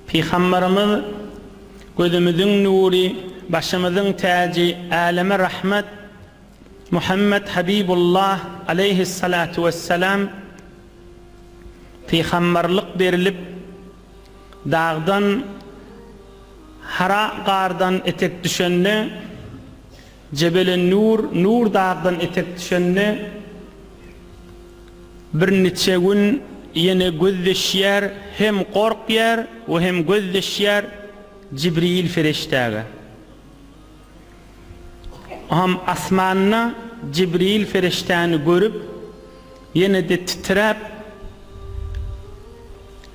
Pygambarymyz gözümiziň nury, başymyzyň täji, äleme rahmet Muhammet Habibullah aleýhissalatu wessalam pygambarlyk berilip, dagdan Hara gardan etek düşende, Jebelen-Nur, Nur dagdan etek düşende, birniçe gün ýene göz deşýär, hem gorkýar we hem göz deşýär Jibril fereşdäge. Oam asmanda Jibril fereşdäni görüp, ýene-de titräp,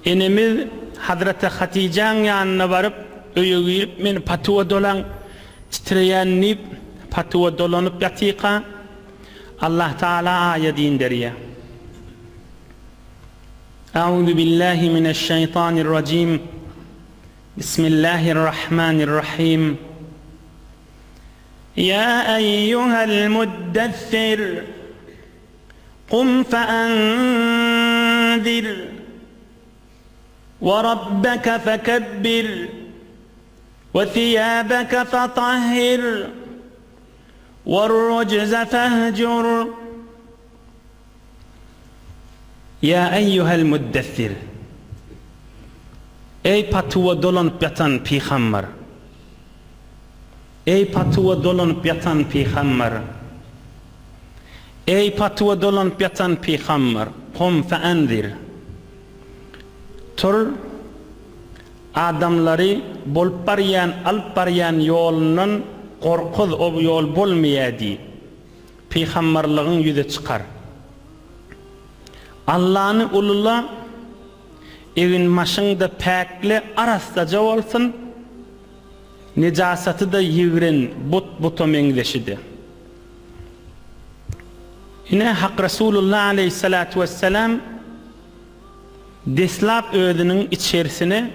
enemiz Hazreti Hatyjaň ýanyna baryp, öýe girip, Meni patuwa dolaň, titreýän diýip, patuwa dolanyp ýatyka, Allahtagala aýat inderýär. Auzu billahi mineş-şeýtanir-rajim. Bismillahir-Rahmanir-Rahim. Ýa eýýuhel muddessir, kum feenzir, we rabbeke fekebbir, we thiýabeke fetahhir, werrujze fehjur. Ýa eýýuhel muddessir! Eý patuwa dolanyp ýatan pygambar! Eý patuwa dolanyp ýatan pygambar! Eý patuwa dolanyp ýatan pygambar! Kum feenzir! Tur, adamlary bolup barýan, alyp barýan ýolundan gorkuz, o ýol bolmaýar diý. Pygambarlygyň ýüze çykar. Allany ulula, egin-başyň-da päkle, arassaja bolsun, nejasaty-da ýigren, but-buta meňzeşi-de. Ine, Hak Resulullah aleýhissalatu wessalam deslap özüniň içerisine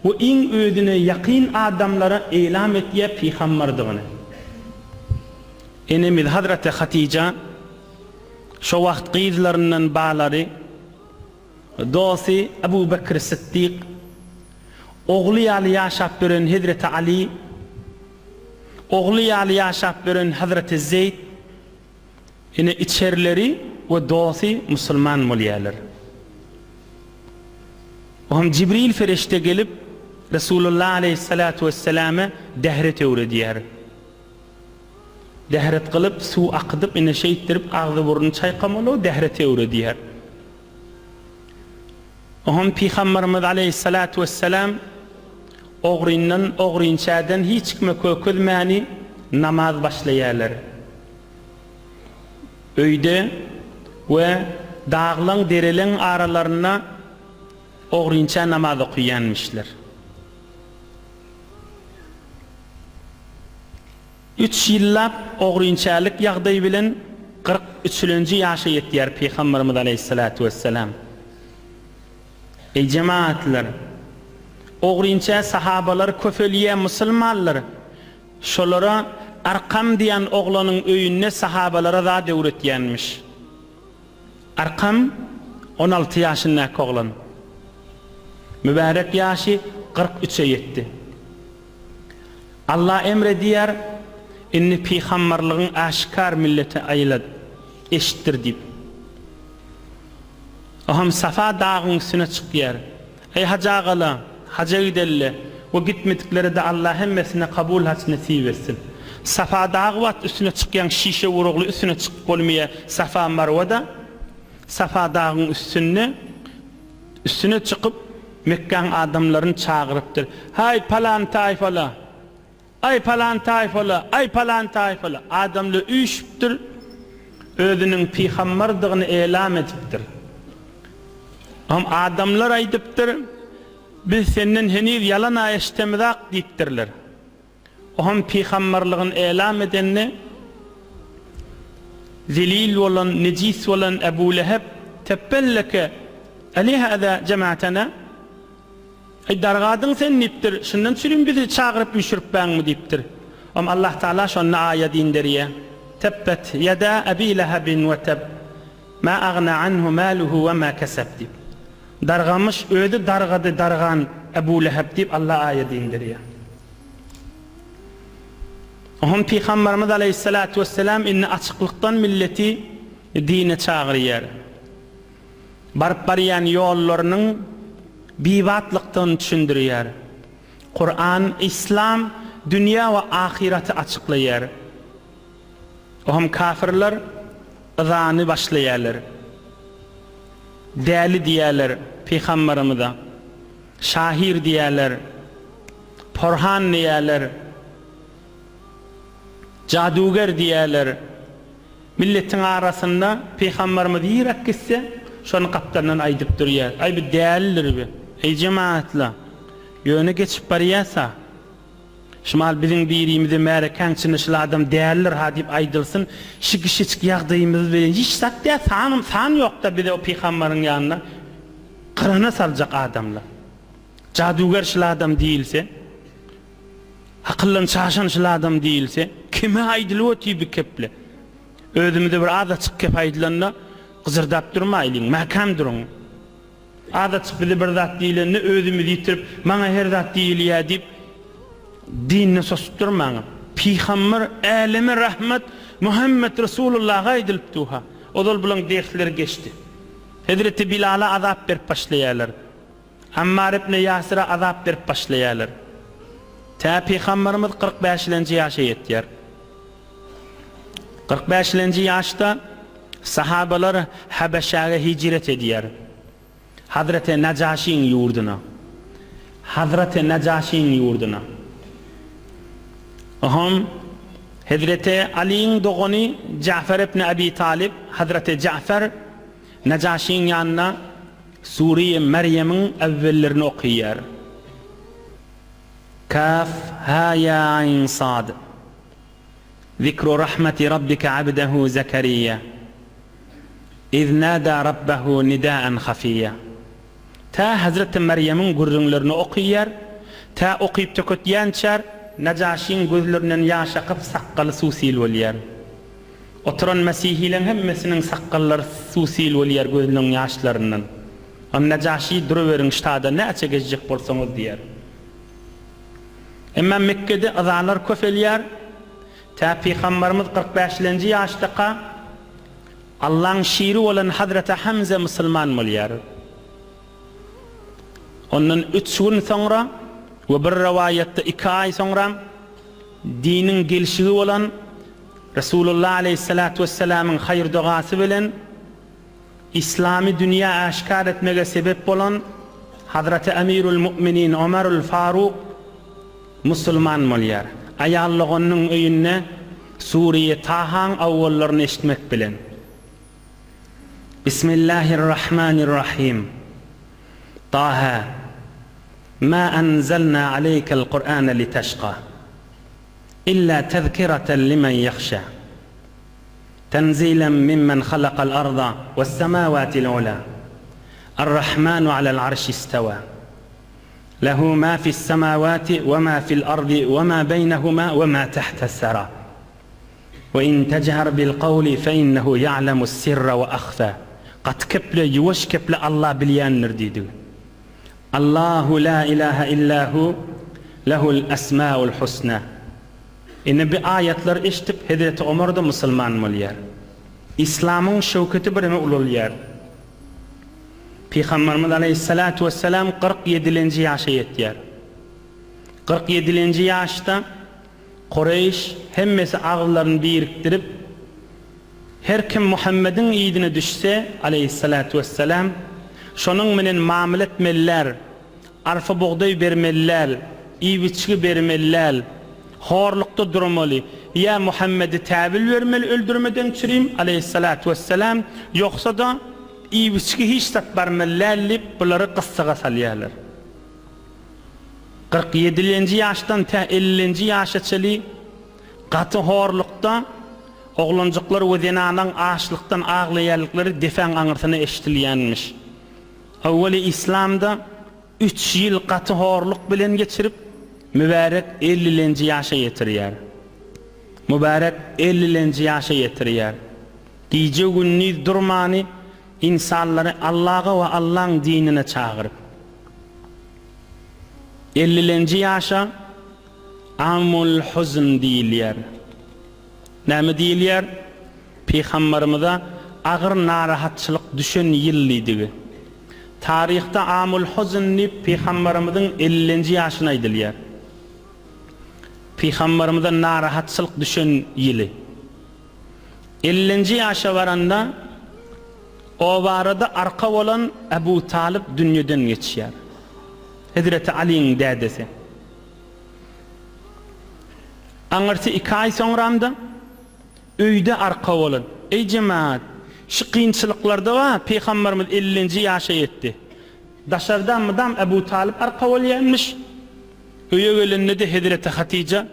we iň özüne ýakyn adamlara eýlam etýär pygambardygyny. Enemiz Hazreti Hatyja şo wagt gyzlaryndan balary, dosty Ebu Bekr Sytdyk, ogly ýaly ýaşap ýören Hezreti Aly, ogly ýaly ýaşap ýören Hazreti Zeýd, ine içerileri we dosty musulman bolýarlar. Oňa Jibril fereşde gelip, Resulullah aleýhissalatu wesselame dähret öwredýär. Dähret kylyp, suw akydyp, ine şeýtdirip agzy-burnuny çaýkamalygy dähreti öwredýär. Oňam Pygamberimiz aleýhissalatu wessalam ogryndan, ogrynçäden hiç kime kökezmäni namaz başlaýarlar. Öýde we daglaň, dereleň aralarynda ogrynça namaz okaýanmyşlar. Üç ýyllap ogrynçälik ýagdaý bilen 40 üçülenji ýaşa ýetýär Pygamberimiz aleýhissalatu wessalam. Eý jemagatlar! Ogrynçä sahabalar köpelýär musulmanlar şolara Arkam diýen oglanyň öýünde sahabalara zat öwretýänmiş. Arkam 16 ýaşyndaky oglan. Mübärek ýaşy 43-e ýetdi. Allah emr edýär, Indi pygambarlygyň äşgär millete aýlat, eşitdir diýip. O hem Safa dagyň üstüne çykýar. Eý hajy agala, haja gidelle we gitmediklere-de Allah hemmesine kabul haç nesip etsin. Safa dagy wagt üstüne çykýaň şişe urugly üstüne çykyp bolmaýar Safa Marwa-da Safa dagyň üstünde Üstüne çykyp, Mekgäň adamlaryny çagyrypdyr, Haý, palan taýfala! Aý, palan taýfala! Aý, palan taýfala! Adamlar üýşüpdir, özüniň pygambardygyny elam edipdir. Oňam adamlar aýdypdyr, Biz senden heniz ýalan-a eşidemizak diýipdirler. Oňam pygamberligini elam edende, zelil bolan, nejis bolan Ebu Leheb, Tebben leke, elihäzä jema'tena? Eý, dargadyň sen diýipdir, şundan çürim bizi çagyryp üýşüripbäňmi diýipdir. Oňam Allah Tagala şonda aýat inderýär, Tebbet ýeda Ebi Lehebin we teb, ma agna anhu maluhu we ma keseb diýip. Dargamyş, özi dargady, dargan. Ebu Leheb diýip Allah aýat inderýär. Oňa Pygamberimiz aleýhissalatu wesselam indi açyklykdan milleti dine çagyrýar. Baryp barýan ýollarynyň bibatlykdygyny düşündirýär. Kuran, Yslam dünýä we ahyraty açyklaýar. Oňa kafirler yzany başlaýarlar. Däli diýýärler Pygamberimize. Şahyr diýýärler. Porhan diýýärler. Jaduger diýýärler. Milletiň arasynda Pygamberimiz ýyrak gitse, şony gapdalyndan aýdyp durýar. Aý bu dälidir bi. Eý jemagatla! Ýöne geçip barýas-a. Şumal biziň birimize märekäň içinde şul adam dälidir-ha diýip aýdylsyn, şi kişijik ýagdaýymyz bilen hiç zat däl, sanam san ýok-da bize o pygamberiň ýanynda gyrana saljak adamlar. Jaduger şul adam diýilse, akyldan çaşan şul adam diýilse, kime aýdylyp otyr bi keple? Özümize bir azajyk kep aýdylanda gyjyrdap durmaýlyň, mäkäm duruň. Azajyk bize bir zat diýlende özümizi ýitirip, maňa her zat diýilýär diýip, dinden sosup durmaň. Pygamber äleme rahmet Muhammet Resulullaha aýdylyp duha. Ozal bulaň dersleri geçdi. Hezreti Bilala azap berip başlaýarlar. Ammar ibn Ýasira azap berip başlaýarlar. Tä Pygamberimiz 45-lenji ýaşa ýetýär. 45-lenji ýaşda Sahabalar Habeşäge hijret edýär. Hazreti Najaşyň ýurduna. Hazreti Najaşyň ýurduna. Oňam Hezreti Alyň dogany Ja'far ibn Abi Talyp, Hazreti Ja'far Najaşyň ýanynda Sure-i Merýemiň äwwellerini okaýar. Kaf, Ha, Ýa, Aýn, Sad. Zikru rahmeti rabbike abdehu Zekeriýa, iz nada rabbehu nidaen hafiýa. Tä Hezreti Merýemiň gürrüňlerini okyýar, tä okyp töketýänçär, Najaşyň gözlerinden ýaş akyp sakgaly suw-sil bolýar. Oturan mesihileň hemmesiniň sakgallary suw-sil bolýar gözüniň ýaşlaryndan. Onda Najaşy duruberiň ştada näçe gezjek bolsaňyz diýýär. Emma Mekgede yzalar köpelýär. Tä Pygambarymyz 45-lenji ýaşdaka Allaň şiri bolan Hazreti Hamza musulman bolýar. Ondan üç gün soňra we bir rowaýatda iki aý soňra diniň gelşigi bolan Resulullah aleýhissalatu wessalamyň haýyr-dogasy bilen Yslamy dünýä äşgär etmege sebep bolan Hazraty Emirül Mu'minin Omarül Faruk musulman bolýar. Aýal doganynyň öýünde Sure-i Tahaň awwallaryny eşitmek bilen. Bismillahirrahmanirrahim. Taha, Ma enzelna aleykel Kur'ane liteşka, illa tezkireten limen yahşa. Tenzilen mimmen halakal arda wes-semawati ula. Ar-Rahmanu alel arşi istewa. Lehu ma fis-semawati we ma fil-ardi we ma beýnehuma we ma tahtes-sera. We in tejher bil-kawli fe innehu ýa'lemus-sirra we ahfa. Gaty keple, ýuwaş keple Allah bilýändir diýdigi. Allahu la ilaha illa hu, lehul esmaul husna. Ine bi aýatlary eşdip Hezreti Omar-da musulman bolýar. Yslamyň şöwketi bireme ulalýar. Pygamberimiz aleýhissalatu wessalam 40 ýedilenji ýaşa ýetýär. 40 ýedilenji ýaşda Kureýş hemmesi agyzlaryny birikdirip, Her kim Muhammediň yzyna düşse, aleýhissalatu wessalam, şonuň bilen mamla etmeliler, Arpa bugdaý bermeli däl, iýip-içgi bermeli däl. Horlukda durmaly. Ýa Muhammedi täwil bermeli öldürmeden çürim, aleýhissalatu wessalam, ýogsa-da iýip-içgi hiç zat barmaly däl diýip, bulary gyssaga salýarlar. 40 ýedilenji ýaşdan tä ellilenji ýaşa çeli gaty horlukda oglanjyklar we zenanlaň açlykdan aglaýanlyklary depäň aňyrsyna eşdilýänmiş. Öwweli Yslamda üç ýyl gaty horluk bilen geçirip, mübärek ellilenji ýaşa ýetirýär. Mübärek ellilenji ýaşa ýetirýär. Gije-gündiz durmany ynsanlary Allaha we Allaň dinine çagyryp. Ellilenji ýaşa Amul huzn diýilýär. Näme diýilýär? Pygambarymyza agyr narahatçylyk düşen ýyl diýdigi. Taryhda Amul huzn diýip Pygambarymyzyň ellilenji ýaşyna aýdylýar. Pygambarymyza narahatçylyk düşen ýyly. Ellinji ýaşa baranda obarada arka bolan Ebu Talyp dünýeden geçýär. Hezreti Alyň dädesi. Aňyrsy iki aý soňramda öýde arka bolan, Eý jemagat, şu kynçylyklarda bar, Pygambarymyz ellinji ýaşa ýetdi. Daşarda mydam Ebu Talyp arka bolýarmyş. Öýe gelende-de Hezreti Hatyja,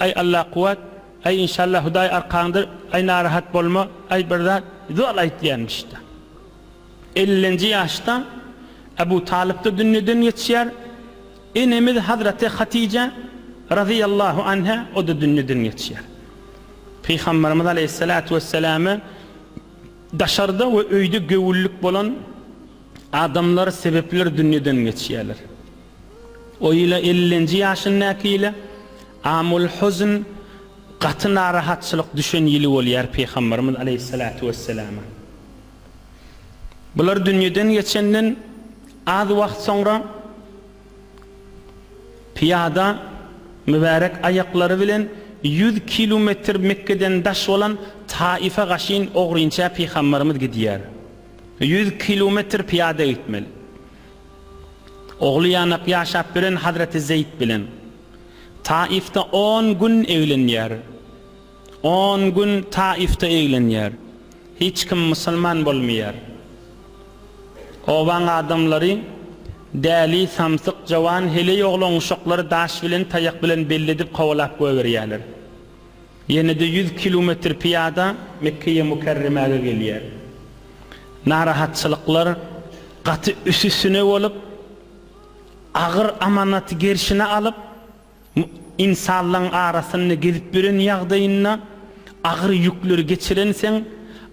Aý Allah kuwwat, aý inşallah Hudaý arkaňdyr, aý narahat bolma, aý bir zat, zol aýtýarmyş-da. Ellinji ýaşda Ebu Talyp-da dünýeden geçýär. Enemiz Hazreti Hatyja, razyýallahu anha, o-da dünýeden geçýär. Pygamberimiz aleýhissalatu wesselame daşarda we öýde göwünlik bolan adamlar, sebepler dünýeden geçýärler. O ýyla ellinji ýaşyndaky ýyla Amul huzn gaty narahatçylyk düşen ýyly bolýar Pygamberimiz aleýhissalatu wesselama. Bular dünýeden geçenden az wagt soňra pyýada mübärek aýaklary bilen ýüz kilometr Mekgeden daş bolan Taife gaşyn ogrynça Pygamberimiz gidýär. Ýüz kilometr pyýada gitmeli. Ogly ýanak ýaşap ýören Hazreti Zeýd bilen. Taifde on gün eglenýär. On gün Taifde eglenýär. Hiç kim musulman bolmaýar. Obaň adamlary däli, samsyk, jowan, heleý oglan uşaklary daş bilen, taýak bilen belledip kowalap goýberýärler. Ýene-de ýüz kilometr pyýada Mekgeýe Mükerremäge gelýär. Narahatçylyklar gaty üs-üstüne bolup, agyr amanaty gerşine alyp, ynsanlaň arasynda gezip ýören ýagdaýynda agyr ýükleri geçirenseň,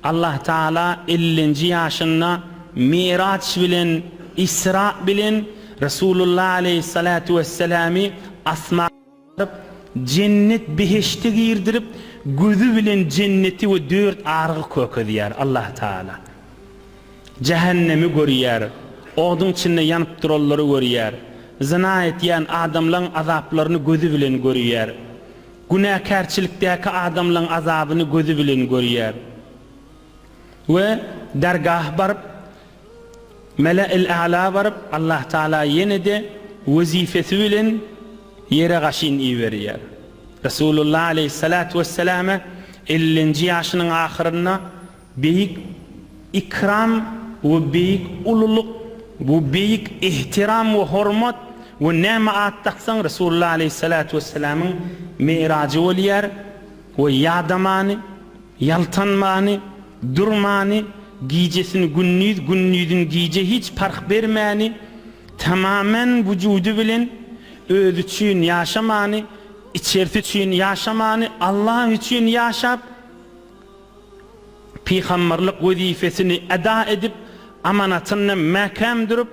Allah Tagala ellinji ýaşynda Miraç bilen, Isra bilen Resulullah aleýhissalatu wesselamy asmana çykaryp, jennet behişde girdirip, gözi bilen jenneti we dört arygy kökezýär Allah Tagala. Jähennemi görýär, oduň içinde ýanyp duranlary görýär, zyna etýän adamlaň azaplaryny gözi bilen görýär, günäkärçilikdäki adamlaň azabyny gözi bilen görýär we dergaha baryp, Mele-il-a'la baryp, Allah Tagala ýene-de wezipesi bilen ýere gaşyn iberýär. Resulullah aleýhissalatu wesselame ellinji ýaşynyň ahyrynda Beýik ikram we beýik ululyk we beýik ihtiram we hormat we näme at daksaň Resulullah aleýhissalatu wessalamyň Mirajy bolýar we ýadamany, ýaltanmany, durmany, gijesini gündiz, gündizini gije hiç parh bermäni, tamamen wujudy bilen özi üçin ýaşamany, içerisi üçin ýaşamany, Allah üçin ýaşap, pygamberlik wezipesini eda edip, amanatynda mäkäm durup,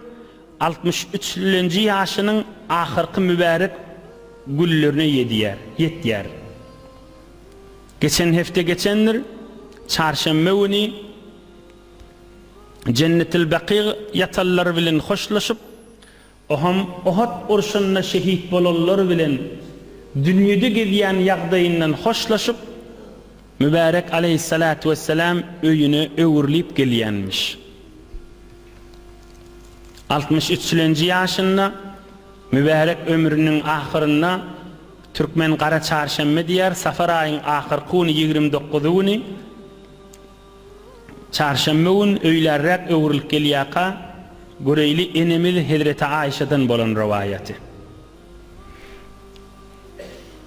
63 lenji ýaşynyň ahyrky mübärek günlerine ýedýär, ýetýär. Geçen hepde geçendir, çarşenbe güni Jennetil Bakyg ýatanlar bilen hoşlaşyp, Ohm Ohod urşunda şehit bolanlar bilen dünýede gezýän ýagdaýyndan hoşlaşyp, Mübärek aleýhissalatu wessalam öýüne öwrülip gelýänmiş. Altmyş üçlenji ýaşynda, mübärek ömrüniň ahyrynda, türkmen gara çarşenbe diýýär, safar aýyň ahyrky güni ýigrimi dokuzy güni, Çarşenbe gün öýlärräk öwrülip gelýärka, göreýli enemiz hezreti Aýşadan bolan rowaýaty.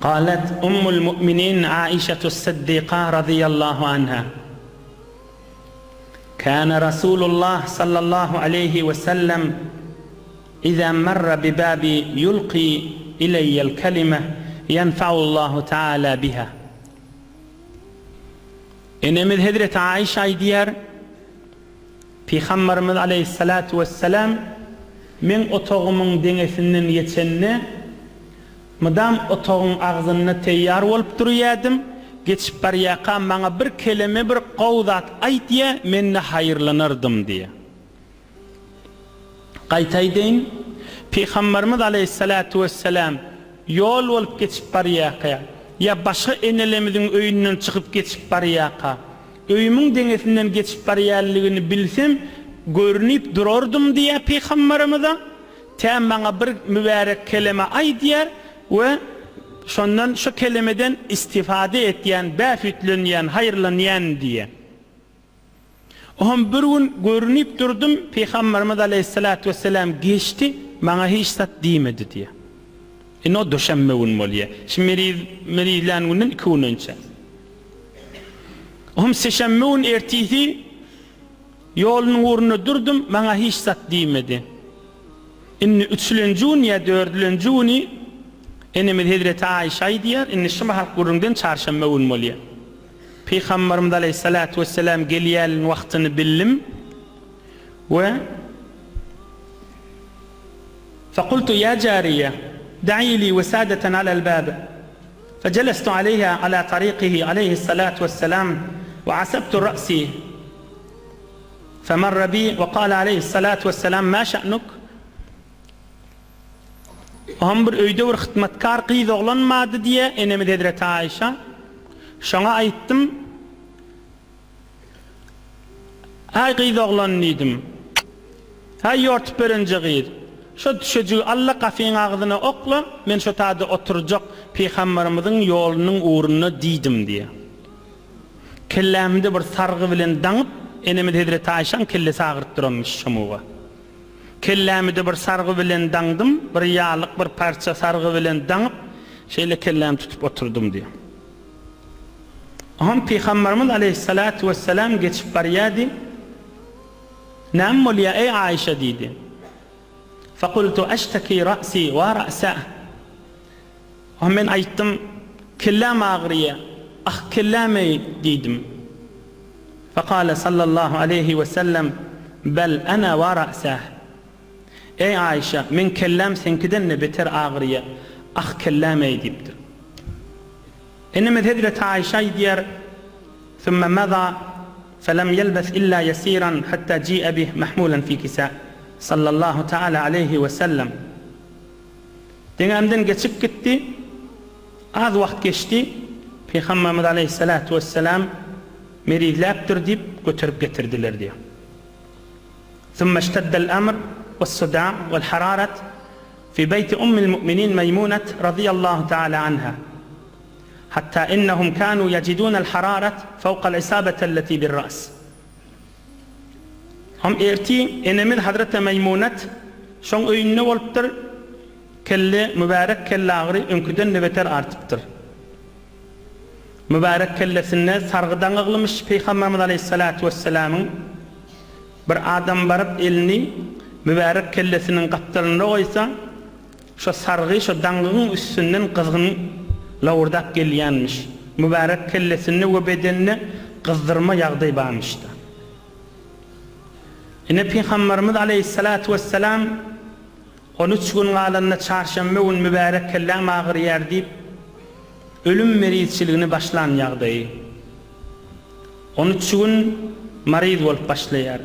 Galet Ummul mu'minin Aişetus-Siddyka razyýallahu anha, Kana Rasulullah sallallahu aleýhi we sellem iza marra bi babi ýulki ileýýel kelime ýenfa'ullahu taala biha. Enemiz hezreti Aişa aýdýar, Pygamberimiz aleýhissalatu wessalam meň otagymyň deňesinden geçende. Mydam otagyň agzynda teýýar bolup durýadym, geçip barýakam maňa bir keleme bir gowy zat aýtýa, men-de haýyrlanardym diýýär. Gaýta aýdaýyn, Pygamberimiz aleýhissalatu wessalam ýol bolup geçip barýarka ýa başga enelerimiziň öýünden çykyp geçip barýarka, öýümiň deňesinden geçip barýanlygyny bilsem, görnüp durardym diýýär Pygamberimize, tä maňa bir mübärek keleme aýdýar we şondan şo kelemeden istifade etýän, bähbitlenýän, haýyrlanýan diýýär. Oňam bir gün görünip durdum, Pygamberimiz aleýhissalatu wessalam geçdi, maňa hiç zat diýmedi diýýär. Indi o duşenbe gün bolýar. Şu meriz merizlän günden iki gün önçe. Oňam seşenbe gün ertisi ýolunyň ugrunda durdum, maňa hiç zat diýmedi. Indi üçülenji gün ýa dördülenji güni enemiz hezreti Aýşa aýdýar, indi şu mahal gürrüňden çarşenbe gün bolýar. Pygamberimiz aleýhissalatu wesselam gelýän wagtyny bildim we Fekultu ýa jariýe, da'i li wesadeten alel bab. Fejelestu aleýha ala tarikihi aleýhissalatu wesselam we asabtu ra'si. Femerre bi we kale aleýhissalatu wesselam ma şe'nuk? Oňam bir öýde bir hytmatkar gyz oglan bardy diýýär enemiz hezreti Aýşa. Şoňa aýtdym. Äý gyz oglan diýdim. Häý ýortup berenje gyz. Şo düşejigi al-da gafyň agzyna okla, men şo taýda oturjak pygamberimiziň ýolunyň ugrunda diýdim diýýär. Kellämde bir sargy bilen daňyp, enemiz hezreti Aýşaň kellesi agyryp duranmyş şomuga. Kellämi-de bir sargy bilen daňdym, bir ýalyk, bir parça sargy bilen daňyp, şeýle kellämi tutup oturdym diýýär. Oňam Pygamberimiz aleýhissalatu wessalam geçip barýardy. Näme bolýar, eý Aýşa diýdi. Fekultu eşteki ra'si wa ra'sah. Oňa men aýtdym, kelläm agyrýar, ah kelläm-eý diýdim. Fekale sallallahu aleýhi we sellem, Bel ene wa ra'sah. Eý Aýşa, meň kelläm seňkiden-de beter agyrýar, ah kelläm-eý diýipdir. Enemiz hezreti Aýşa aýdýar, Sümme meza felem ýelbes illa ýesiran hatta ji'e bih mahmulan fi kisa. Sallallahu taala aleýhi we sellem. Deňämden geçip gitdi. Az wagt geçdi. Pygamberimiz aleýhissalatu wessalam merizläpdir diýip, göterip getirdiler diýýär. Summa işteddel emr wes-suda' wel-hararat fi beýti ummil mu'minin Meýmunat razyýallahu taala anha. Hatta innehum kanu ýejidunel hararat fawkal isabeteleti bir-ra's. Hom ertir enemiz Hazreti Meýmunat şoň öýünde bolupdyr, kelle, mübärek kellagyry öňküden-de beter artypdyr. Mübärek kellesinde sargy daňyglymyş Pygamberimiz aleýhissalatu wessalamyň. Bir adam baryp elini mübärek kellesiniň gapdalynda goýsa, şo sargy şo daňgyň üstünden gyzgyn lowurdap gelýänmiş. Mübärek kellesinde we bedeninde gyzdyrma ýagdaý barmyşda. Ine Pygamberimiz aleýhissalatu wessalam On üç gün galanda çarşenbe gün mübärek kelläm agyrýar diýip, ölüm merizçiligini başlan ýagdaýy. On üç gün maryz bolup başlaýar.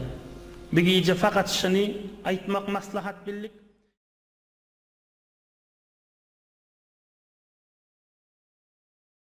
Bir gije fakat şuny aýtmak maslahat bildik.